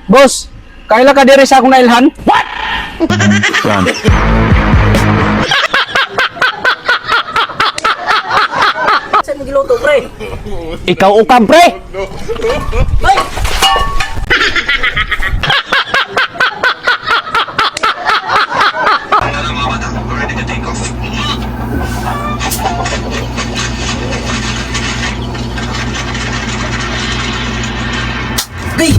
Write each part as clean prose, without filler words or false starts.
Boss, kaila ka diri sa akong nailhan? Run. Saan mo giluto, pre? Ikaw ukam, pre. Bay! Gay!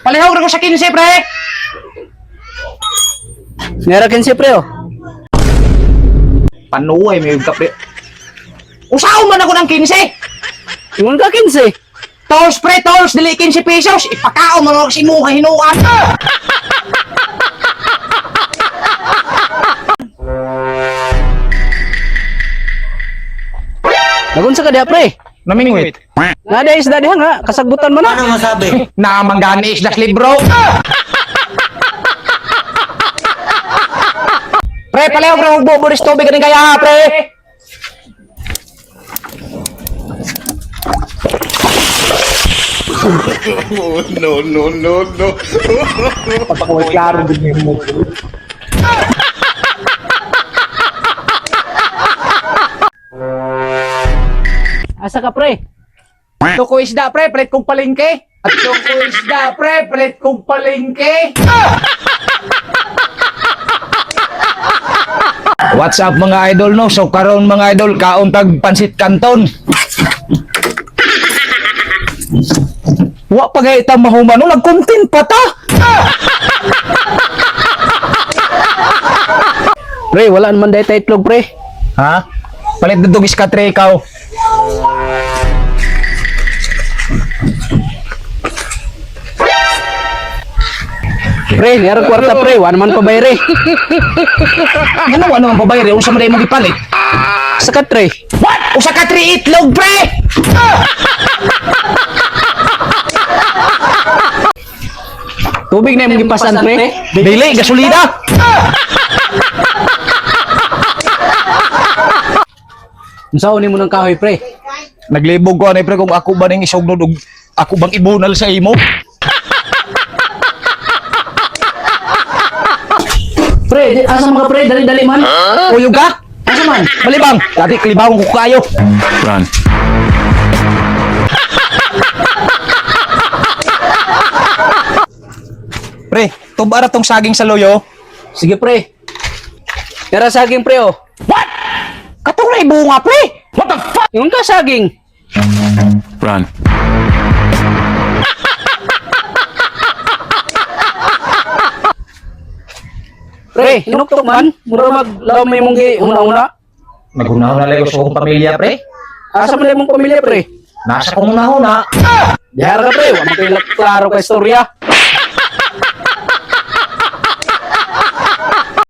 Palihog ra ko sa 15, pre. Nera 15, pre, oh. Panuway may ka, pre. Usaw man ako ng 15. Ingon ka 15. Tolls, pre, tolls, dili 15 pesos. Ipakaon man ako sa imuha hinuan. Nagunsa ka diha pre? Namingwit. Nada isda diha nga, kasagbutan mo na. Ano masabi? Namanggani isdas libro. Pre, palihog ra og boboris tubig ganing kaya, pre. No, no, no, no. Pagpakuwi klaro din mo. Asa ka pre? Tuko isda, pre, palit kong palengke. At tuko isda, pre, palit kong palengke. What's up mga idol no? So karon mga idol kaon tag pansit canton. Wa pa gay ta mahuman no, nag-content pa ta. Pre, wala naman dahil tayo itlog pre. Ha? Palit dudog iska tre ikaw. Pre, niyara kwarta pre, wala naman pabayre. Ano ano ang babayre unsa man imong gipalit? Asa ka tre? What? Usa ka tri itlog pre. Tubig na imong gipasan pre. Dili gasolina. Unsa ni mo ng kahoy pre? Naglibog ko ani pre kung ako ba ning isugnod og ako bang ibunal sa imo? Pre, asa man ka pre? Dali-dali man. Uyog ka? Asa man? Malibang, dati klibawon ko kayo. Run. Pre, tubara tong saging sa loyo. Sige pre. Niyara saging pre oh. What? Katong na bunga, pre. What the fuck? Ingon ka saging. Run. Pre, hinuktok man. Mura maglaw may imong gi una-una. Nagunahon na lang sa akong pamilya, pre. Asa man imong pamilya pre? Nasa kong unahon Dihara ka pre, wa man kay klaro ka istorya.